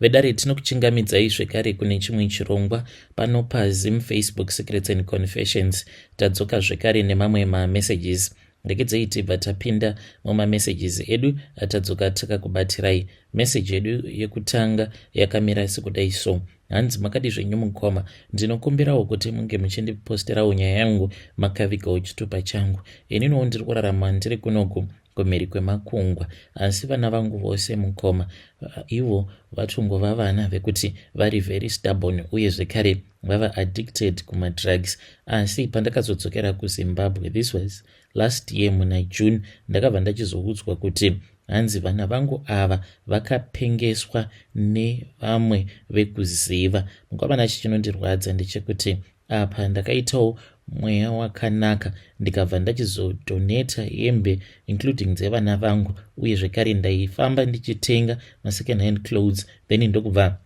Vedare, tinokuchingamidzai zvekare kune chimwe chirongwa pano paZim Facebook Secrets and Confessions. Tadzoka zvekare nemamwe mamessages. Regedzei tibva tapinda mumamessages edu atadzoka takakubatirai. Message yedu yekutanga yakamira sekudai so. Hanzi, "Makadi zvenyu mukoma? Ndinokumbirawo kuti munge muchindiposterawo nyaya yangu makavigawo chitupa changu. Ininiwo ndiri kurarama ndiri kunoku kumhiri kwemakungwa, asi vana vangu vose, mukoma, ivo vatongova vana vekuti vari very stubborn uye zvekare vava addicted kumadrugs. Asi pandakazodzokera kuZimbabwe, this was last year muna June, ndakabva ndachizoudzwa kuti hanzi vana vangu ava vakapengeswa nevamwe vekuziva. Mukoma Nashe, chinondirwadza ndechekuti apa ndakaitawo mweya wakanaka, ndikabva ndachizodonata hembe, including dzevana vangu, uye zvekare ndaifamba ndichitenga masecond hand clothes, then ndokubva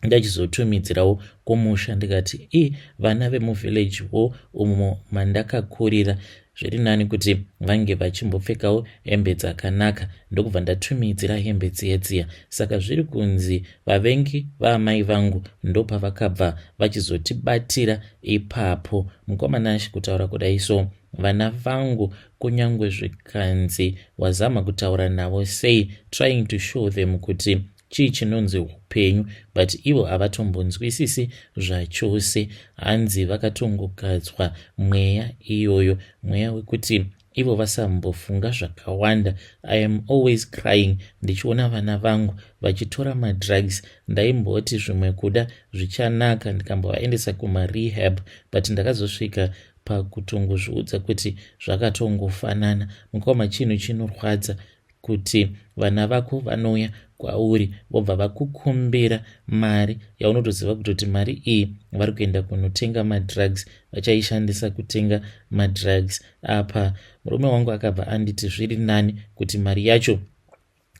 ndachizotumidzirawo kumusha. Ndikati i vana vemuvillage wo umo mandakakurira, zviri nani kuti vange vachimbopfekawo hembe dzakanaka. Ndokubva ndatumidzira hembe dziya dziya. Saka zviri kunzi vavengi vaamai vangu ndopavakabva vachizotibatira ipapo. Mukoma Nashe, kutaura kudai so, vana vangu, kunyange zvikanzi wazama kutaura navo sei, trying to show them kuti chii chinonzi upenyu, but ivo havatombonzwisisi zvachose. Hanzi vakatongogadzwa mweya iyoyo, mweya wekuti ivo vasambofunga zvakawanda. I am always crying ndichiona vana vangu vachitora madrugs. Ndaimboti zvimwe kuda zvichanaka ndikambovaendesa kumarehab, but ndakazosvika pakutongozviudza kuti zvakatongofanana. Mukoma, chinhu chinorwadza kuti vana vako vanouya kwauri vobva vakukumbira mari yaunotoziva kutoti mari iyi vari kuenda kunotenga madrugs, vachaishandisa kutenga madrugs. Apa murume wangu akabva anditi zviri nani kuti mari yacho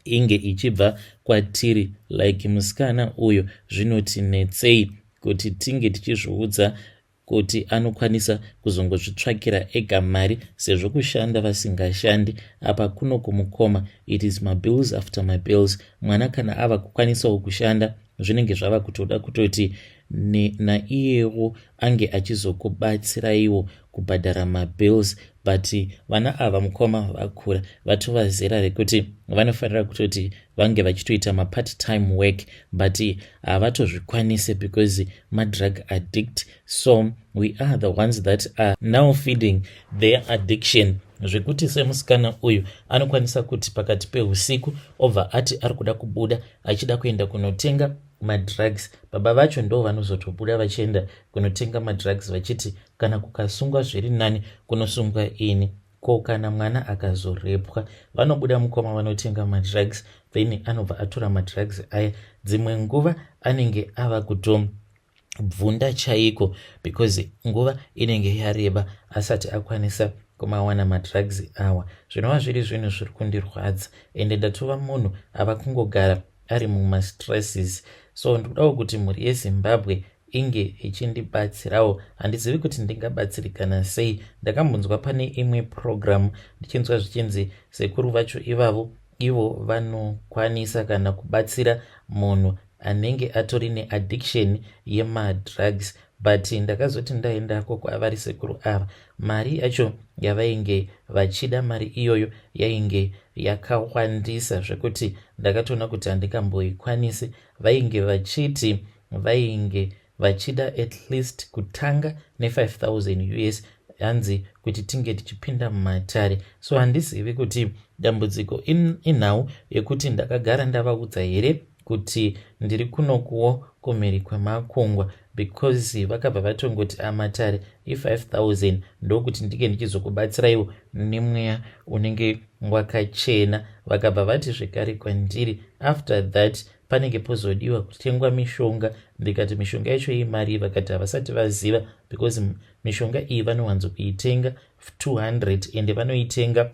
inge ichibva kwatiri. Like musikana uyo, zvinoti netsei kuti tinge tichizviudza kuti anokwanisa kuzongozvitsvakira ega mari, sezvo kushanda vasingashandi. Apa kuno kumukoma, it is mabills after mabills. Mwana kana ava kukwanisawo kushanda, zvinenge zvava kutoda kutoti naiyewo ange achizokubatsiraiwo kubhadhara mabills. But vana ava, mukoma, vakura, vatova zera rekuti vanofanira kutoti vange vachitoita mapart time work, but havatozvikwanisi because madrug addict. So we are the ones that are now feeding their addiction, zvekuti semusikana uyu anokwanisa kuti pakati peusiku obva ati ari kuda kubuda achida kuenda kunotenga madrugs. Baba vacho ndo vanozotobuda vachienda kunotenga madrugs, vachiti kana kukasungwa zviri nani kunosungwa ini. Ko kana mwana akazorepwa? Vanobuda, mukoma, vanotenga madrugs, then anobva atora madrugs aya. Dzimwe nguva anenge ava kutobvunda chaiko because nguva inenge yareba asati akwanisa kumawana madrugs awa, zvinova zviri zvinhu zviri kundirwadza. Ende ndatova munhu ava kungogara ari mumastresses. So ndikudawo kuti mhuri yeZimbabwe inge ichindibatsirawo. Handizivi kuti ndingabatsirikana sei. Ndakambonzwa pane imwe program, ndichinzwa zvichinzi sekuru vacho ivavo, ivo vanokwanisa kana kubatsira munhu anenge atori neaddiction yemadrugs, but ndakazoti ndaendako kwavari sekuru ava, mari yacho yavainge vachida, mari iyoyo yainge yakawandisa zvekuti ndakatoona kuti handikamboikwanisi. Vainge vachiti vainge vachida at least kutanga ne5000 US, hanzi kuti tinge tichipinda mumatare. So handizivi kuti dambudziko inhau yekuti ndakagara ndavaudza here kuti ndiri kunokuwo kumhiri kwemakungwa, because vakabva vatongoti amatare i5000, ndokuti ndinge ndichizokubatsiraiwo nemweya unenge wakachena. Vakabva vati zvekare kwandiri, after that panenge pozodiwa kutengwa mishonga. Ndikati, "Mishonga yacho imari?" Vakati havasati vaziva, because mishonga iyi vanowanzokuitenga 200, ende vanoitenga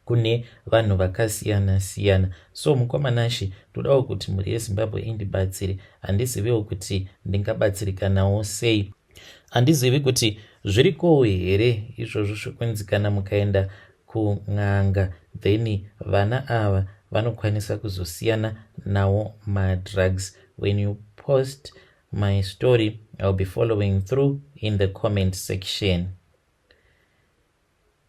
kune vanhu vakasiyana siyana. So mukoma Nashe, ndodawo kuti mhuri yeZimbabwe indibatsire. Handiziviwo kuti ndingabatsirikanawo sei. Handizivi kuti zvirikowo here izvozvo zvekunzi kana mukaenda kun'anga, then vana ava vanokwanisa kuzosiyana nawo madrugs. When you post my story, I'll be following through in the comment section.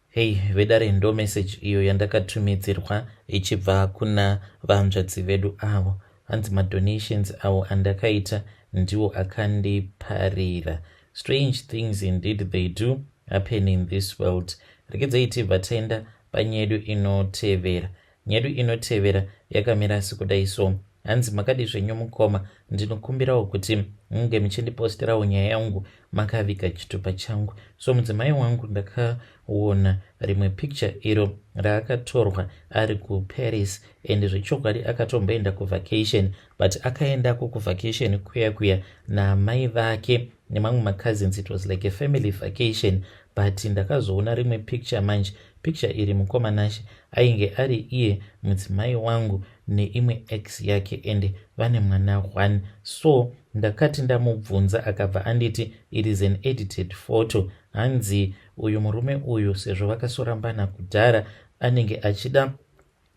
Hei vedare, ndo message iyo yandakatumidzirwa ichibva kuna vanzvadzi vedu avo. Hanzi madonations avo andakaita ndiwo akandiparira. Strange things indeed, they do happen in this world. Regedzai tibva taenda panyedu inotevera. Nyedu inotevera yakamira sekudai so. Hanzi, "Makadi zvenyu mukoma? Ndinokumbirawo kuti munge muchindiposterawo nyaya yangu makaviga chitupa changu. So mudzimai wangu, ndakaona rimwe picture iro raakatorwa ari kuParis, and zvechokwadi akatomboenda kuvacation, but akaendako kuvacation kuya kuya namai vake nemamwe macousins. It was like a family vacation, but ndakazoona rimwe picture manje. Picture iri, mukoma Nashe, ainge ari iye mudzimai wangu neimwe ex yake, and vane mwana one. So ndakati ndamubvunza, akabva anditi it is an edited photo. Hanzi uyu murume uyu, sezvo vakasorambana kudhara, anenge achida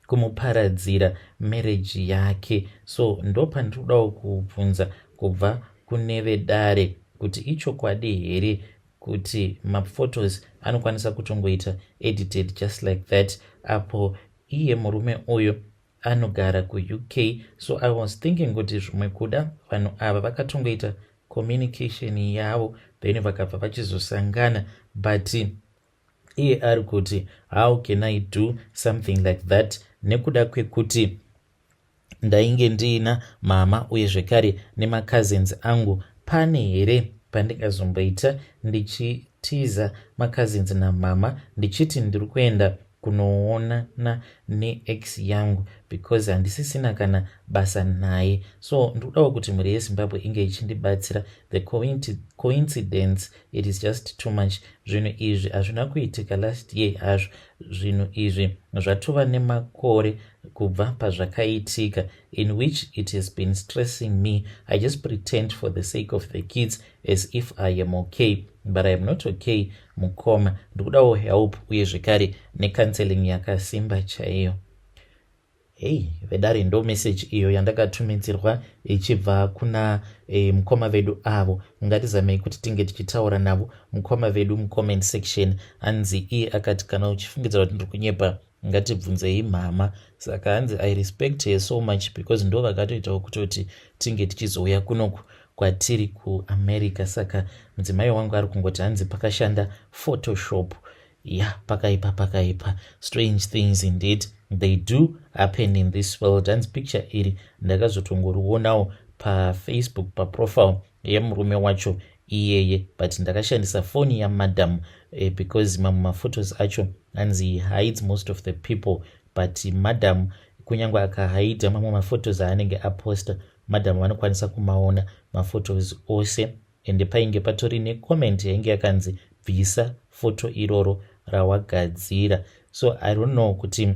kumuparadzira marriage yake. So ndopandiri kudawo kubvunza kubva kune vedare kuti ichokwadi here kuti maphotos anokwanisa kutongoita edited just like that, apo iye murume uyu anogara kuUK? So I was thinking kuti zvimwe kuda vanhu ava vakatongoita communication yavo, then vakabva vachizosangana, but iye ari kuti, 'How can I do something like that?' Nekuda kwekuti ndainge ndiina mama uye zvekare nemacousins angu, pane here pandingazomboita ndichitiza macousins namama ndichiti ndiri kuenda kunoonana neex yangu, because handisisina kana basa naye? So ndikudawo kuti mhuri yeZimbabwe inge ichindibatsira. The coincidence, it is just too much. Zvinhu izvi hazvina kuitika last year hazvo. Zvinhu izvi zvatova nemakore kubva pazvakaitika, in which it has been stressing me. I just pretend for the sake of the kids as if I am okay, but I am not okay. Mukoma, ndikudawo help uye zvekare necounseling yakasimba chaiyo." Hei vedare, ndo message iyo yandakatumidzirwa ichibva kuna mukoma vedu avo. Ngatizamei kuti tinge tichitaura navo mukoma vedu mucomment section. Hanzi iye akati, "Kana uchifungidzira kuti ndiri kunyepa, ngatibvunzei mhama." Saka hanzi, "I respect her so much because ndo vakatoitawo kutoti tinge tichizouya kunoku kwatiri kuAmerica." Saka mudzimai wangu ari kungoti hanzi pakashanda Photoshop ya. Pakaipa, pakaipa. Strange things indeed, they do happen in this world. Hanzi picture iri ndakazotongorionawo paFacebook paprofile yemurume wacho iyeye, but ndakashandisa foni yamadam because mamwe maphotos acho, hanzi, hides most of the people, but madam kunyange akahaidha mamwe maphotos aanenge aposta, madam vanokwanisa kumaona maphotos ose. Ende painge patori necomment yainge yakanzi, "Bvisa foto iroro rawagadzira." So I don't know kuti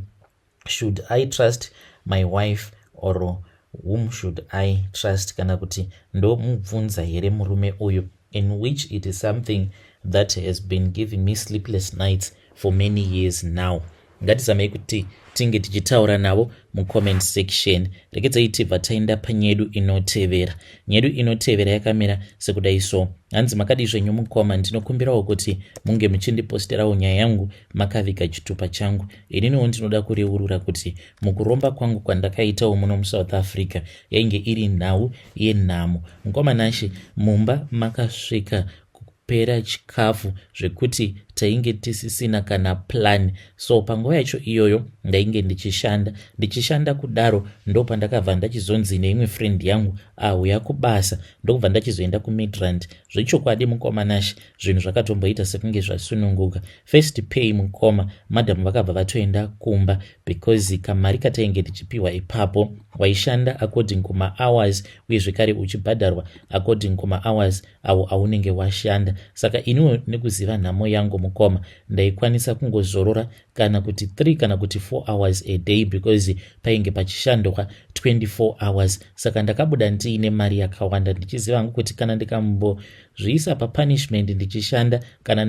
should I trust my wife or whom should I trust, kana kuti ndomubvunza here murume uyu, in which it is something that has been giving me sleepless nights for many years now. Ngatizamei kuti tinge tichitaura navo mucomment section. Rekedzai tibva taenda panyedu inotevera. Nyedu inotevera yakamira sekudai so. Hanzi, "Makadi zvenyu mukoma? Ndinokumbirawo kuti munge muchindiposterawo nyaya yangu makaviga chitupa changu. Ininiwo ndinoda kureurura kuti mukuromba kwangu kwandakaitawo muno muSouth Africa, yainge iri nhau yenhamo. Mukoma Nashe, mumba makasvika kupera chikafu zvekuti tainge tisisina kana plan. So panguva yacho iyoyo ndainge ndichishanda. Ndichishanda kudaro, ndo pandakabva ndachizonzi neimwe friend yangu, 'Auya kubasa.' Ndokubva ndachizoenda kuMidrand. Zvechokwadi, mukoma Nashe, zvinhu zvakatomboita sekunge zvasununguka. First pay, mukoma, madhamu vakabva vatoenda kumba because kamari katainge tichipiwa ipapo, waishanda according kumahours uye zvekare uchibhadharwa according kumahours avo aunenge washanda. Saka iniwo nekuziva nhamo yangu, mukoma, ndaikwanisa kungozorora kana kuti 3 kana kuti 4 hours a day because painge pachishandwa 24 hours. Saka ndakabuda ndiine mari yakawanda, ndichiziva hangu kuti kana ndikambozviisa papunishment ndichishanda, kana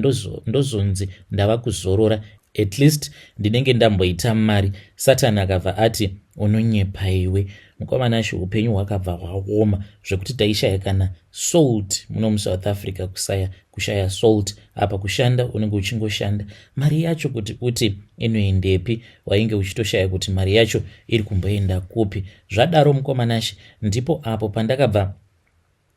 ndozonzi ndava kuzorora, at least ndinenge ndamboita mari. Satani akabva ati, Unonyepa iwe, mukoma Nashe. Upenyu hwakabva hwaoma zvekuti taishaya kana salt muno muSouth Africa. Kusaya, kushaya salt apa, kushanda unenge uchingoshanda, mari yacho kuti uti inoendepi? Wainge uchitoshaya kuti mari yacho iri kumboenda kupi. Zvadaro, mukoma Nashe, ndipo apo pandakabva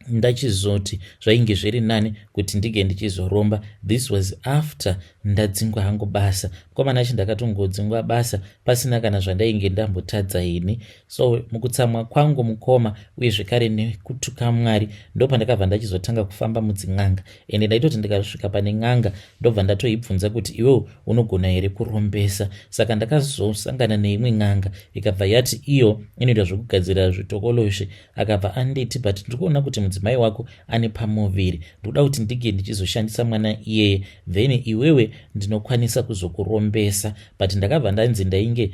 ndachizoti zvainge zviri nani kuti ndinge ndichizoromba. This was after ndadzingwa hangu basa, mukoma Nashe. Ndakatongodzingwa basa pasina kana zvandainge ndambotadza ini. So mukutsamwa kwangu, mukoma, uye zvekare nekutuka Mwari, ndo pandakabva ndachizotanga kufamba mudzin'anga. Ende ndaitoti ndikasvika pane n'anga, ndobva ndatoibvunza kuti, "Iwewo unogona here kurombesa?" Saka ndakazosangana neimwe n'anga, ikabva yati iyo inoita zvekugadzira zvitokoloshe. Akabva anditi, "But ndiri kuona kuti mudzimai wako ane pamuviri. Ndikuda kuti ndinge ndichizoshandisa mwana iyeye, then iwewe ndinokwanisa kuzokurombesa." But ndakabva ndanzi ndainge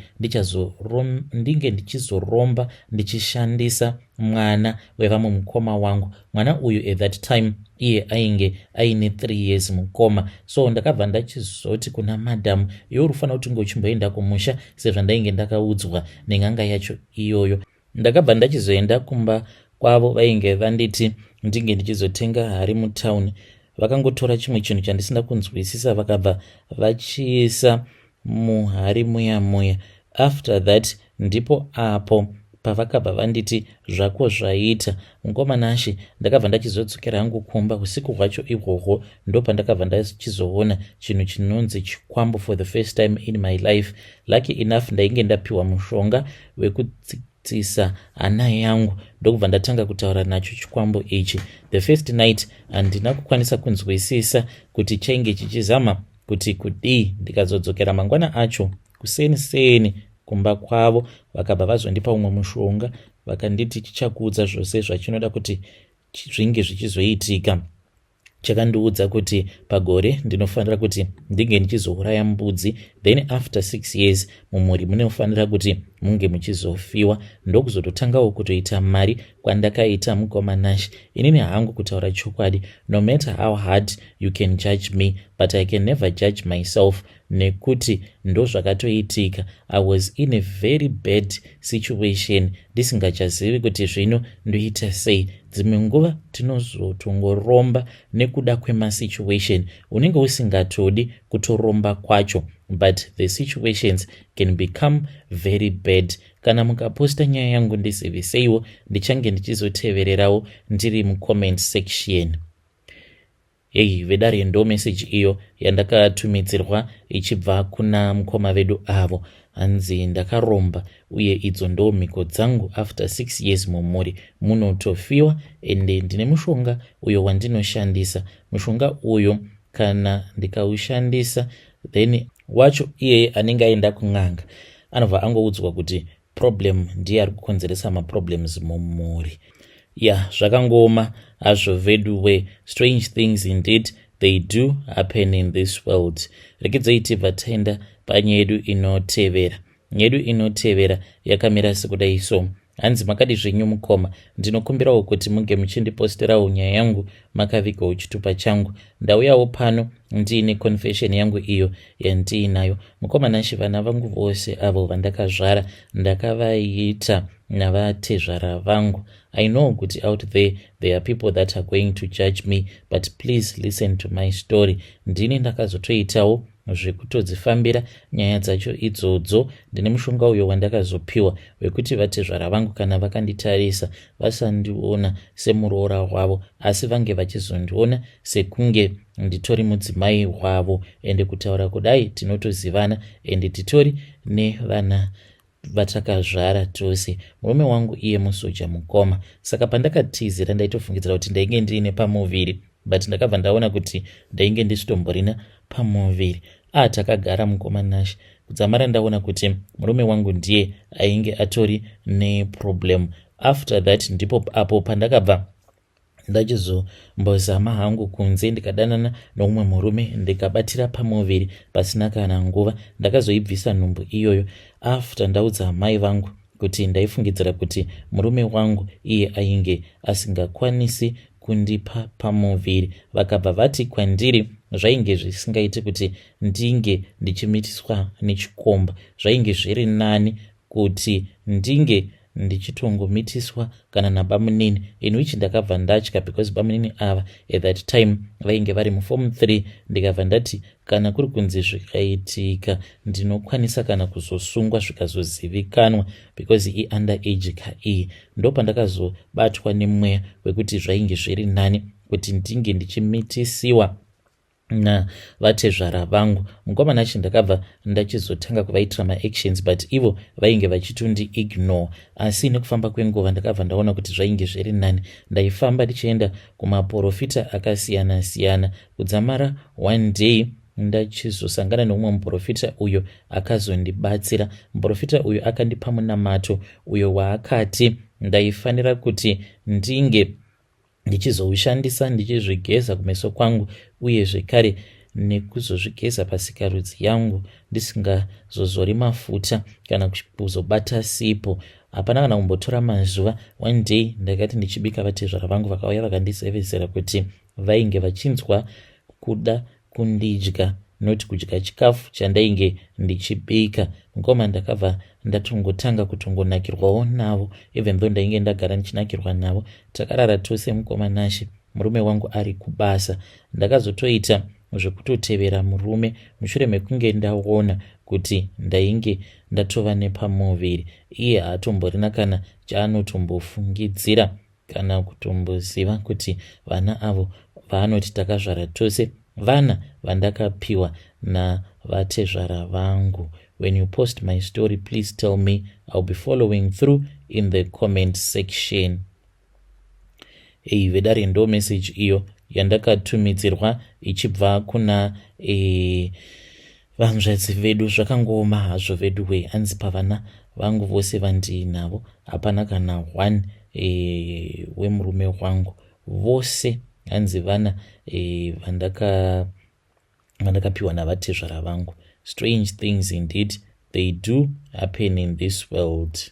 ndinge ndichizoromba ndichishandisa mwana wevamwe mukoma wangu. Mwana uyu at that time iye ainge aine 3 years, mukoma. So ndakabva ndachizoti kuna madhamu, "Iwe uri kufanira kuti unge uchimboenda kumusha," sezvandainge ndakaudzwa nen'anga yacho iyoyo. Ndakabva ndachizoenda kumba kwavo. Vainge vanditi ndinge ndichizotenga hari mutauni. Vakangotora chimwe chinhu chandisina kunzwisisa, vakabva vachiisa muhari muya muya. After that ndipo apo pavakabva vanditi, "Zvako zvaita, mukoma Nashe." Ndakabva ndachizodzokera hangu kumba. Usiku hwacho ihwohwo ndo pandakabva ndachizoona chinhu chinonzi chikwambo for the first time in my life. Lucky enough, ndainge ndapiwa mushonga wekutsisa hana yangu, ndokubva ndatanga kutaura nacho chikwambo ichi. The first night handina kukwanisa kunzwisisa kuti chainge chichizama kuti kudii. Ndikazodzokera mangwana acho kuseni seni kumba kwavo, vakabva vazondipa umwe mushonga, vakanditi chichakuudza zvose zvachinoda kuti zvinge zvichizoitika. Chakandiudza kuti pagore ndinofanira kuti ndinge ndichizouraya mbudzi, then after 6 years mumhuri munofanira kuti munge muchizofiwa. Ndokuzototangawo kutoita mari kwandakaita, mukoma Nashe. Inini hangu, kutaura chokwadi, no matter how hard you can judge me, but I can never judge myself, nekuti ndozvakatoitika. I was in a very bad situation, ndisingachazivi kuti zvino ndoita sei. Dzimwe nguva tinozotongoromba nekuda kwemasituation. Unenge usingatodi kutoromba kwacho, but the situations can become very bad. Kana mukaposta nyaya yangu, ndiziviseiwo, ndichange ndichizotevererawo ndiri mucomment section. Hei vedare, ndo meseji iyo yandakatumidzirwa ichibva kuna mukoma vedu avo. Hanzi, "Ndakaromba uye idzo ndo mhiko dzangu. After 6 years mumhuri munotofiwa, ende ndine mushonga uyo wandinoshandisa. Mushonga uyo kana ndikaushandisa, then wacho iyeye anenge aenda kun'anga anobva angoudzwa kuti problem ndiye ari kukonzeresa maproblems mumhuri." Ya, yeah, zvakangoma hazvo vedu. Strange things indeed, they do happen in this world. Rekedzai tibva taenda panyaya yedu inotevera. Nyaya yedu inotevera yakamira sekudai so. Hanzi, "Makadi zvenyu mukoma? Ndinokumbirawo kuti munge muchindiposterawo nyaya yangu makavigawo chitupa changu. Ndauyawo pano ndiine confession yangu iyo yandiinayo, mukoma Nashe. Vana vangu vose avo vandakazvara ndakavaita navatezvara vangu. I know kuti out there there are people that are going to judge me, but please listen to my story. Ndini ndakazotoitawo zvekutodzifambira nyaya dzacho idzodzo. Ndine mushonga uyo wandakazopiwa wekuti vatezvara vangu kana vakanditarisa vasandiona semuroora wavo, asi vange vachizondiona sekunge nditori mudzimai wavo. Ende kutaura kudai tinotozivana, ende titori nevana vatakazvara tose. Murume wangu iye musoja, mukoma. Saka pandakatizira ndaitofungidzira kuti ndainge ndiine pamuviri, but ndakabva ndaona kuti ndainge ndisitomborina pamuviri. A, takagara, mukoma Nashe, kudzamara ndaona kuti murume wangu ndiye ainge atori neproblem. After that ndipo apo pandakabva ndachizombozama hangu kunze, ndikadanana noumwe murume, ndikabatira pamuviri pasina kana nguva. Ndakazoibvisa nhumbu iyoyo after ndaudza mai vangu kuti ndaifungidzira kuti murume wangu iye ainge asingakwanisi kundipa pamuviri. Vakabva vati kwandiri zvainge zvisingaiti kuti ndinge ndichimitiswa nechikomba, zvainge zviri nani Kuti ndinge ndichitongomitiswa kana nabamunini, in which ndakabva ndatya because bamunini ava at that time vainge vari muform 3. Ndikabva ndati kana kuri kunzi zvikaitika, ndinokwanisa kana kuzosungwa zvikazozivikanwa because iunder age ka iyi. Ndo pandakazobatwa nemweya wekuti zvainge zviri nani kuti ndinge ndichimitisiwa navatezvara vangu. Mukomana achi ndakabva ndachizotanga kuvaitira maactions, but ivo vainge vachitondiignore. Asi nekufamba kwenguva ndakabva ndaona kuti zvainge zviri nani. Ndaifamba ndichienda kumaprofita akasiyana siyana kudzamara one day ndachizosangana neumwe muprofita uyo akazondibatsira. Muprofita uyu akandipa munamato uyo waakati ndaifanira kuti ndinge ndichizoushandisa ndichizvigeza kumeso kwangu, uye zvekare nekuzozvigeza pasikarudzi yangu, ndisingazozori mafuta kana kuzobata sipo. Hapana kana kumbotora mazuva, one day ndakati ndichibika, vatezvara vangu vakauya vakandizevezera kuti vainge vachinzwa kuda kundidya, noti kudya chikafu chandainge ndichibika. Mukoma, ndakabva ndatongotanga kutongonakirwawo navo, even though ndainge ndagara ndichinakirwa navo. Takarara tose, mukoma Nashe, murume wangu ari kubasa. Ndakazotoita zvekutotevera murume mushure mekunge ndaona kuti ndainge ndatova nepamuviri. Iye haatomborina kana chaanotombofungidzira kana kutomboziva kuti vana avo vaanoti takazvara tose vana vandakapiwa navatezvara vangu. When you post my story, please tell me. I'll be following through in the comment section. Ei vedare, ndo message iyo yandakatumidzirwa ichibva kuna vanzvadzi vedu. Zvakangooma hazvo vedu wei. Anzi pavana vangu vose vandiinavo hapana kana one wemurume wangu. Vose hanzi vana vandakapiwa navatezvara vangu. Strange things indeed, they do happen in this world.